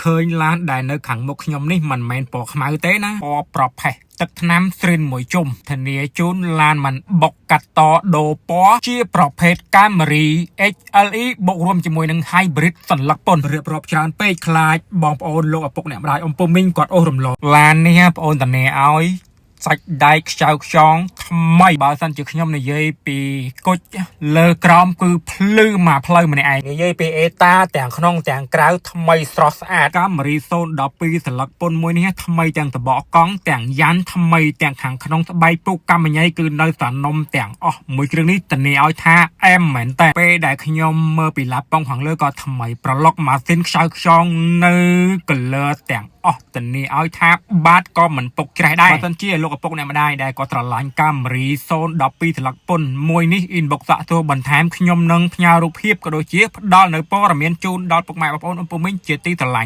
ឃើញឡានដែលនៅខាងមុខខ្ញុំនេះមិនមែនពណ៌ខ្មៅទេណាពណ៌ប្រផេះទឹកថ្នាំស្រិនមួយជុំធានាជូនឡានមិនបុកកាត់តដូរពណ៌ជាប្រភេទ Camry XLE បូករួមជាមួយនឹង Hybrid សន្លឹកប៉ុនរៀបរាប់ច្រើនពេកខ្លាចបងប្អូនលោកឪពុកអ្នកម្ដាយអ៊ំពុំមីងគាត់អូសរំលងឡាននេះបងប្អូនធានាឲ្យសាច់ដែកខ្ចៅខ្យងថ្មីបើសិនជាខ្ញុំនិយាយពីគុជលើក្រោមគឺភ្លឺមកផ្លូវម្នាក់ឯងនិយាយពីអេតាទាំងក្នុងទាំងក្រៅថ្មីស្រស់ស្អាត Camry 012សន្លឹកពុនមួយនេះថ្មីទាំងតបកកង់ទាំងយ៉ាន់ថ្មីទាំងខាងក្នុងស្បែកពុកកម្មញ៉ៃគឺនៅសនំទាំងអស់មួយគ្រឿងនេះធានាឲ្យថាអែមមែនតើពេលដែលខ្ញុំមើលពីឡាប៉ុងខាងលើក៏ថ្មីប្រឡុកម៉ាស៊ីនខ្ចៅខ្យងនៅ color ទាំងអស់ធានាឲ្យថាបាតក៏មិនពុកច្រេះដែរបើសិនជាលោកឪពុកអ្នកម្ដាយដែលគាត់ស្រឡាញ់ Camry 012ស្លឹកពុនមួយនេះ inbox សាក់សួរបន្ថែមខ្ញុំនឹងផ្ញើរូបភាពក៏ដូចជាផ្ដល់នៅព័ត៌មានជូនដល់ពុកម៉ែបងប្អូនអ៊ំពូមីងជាទីស្រឡាញ់។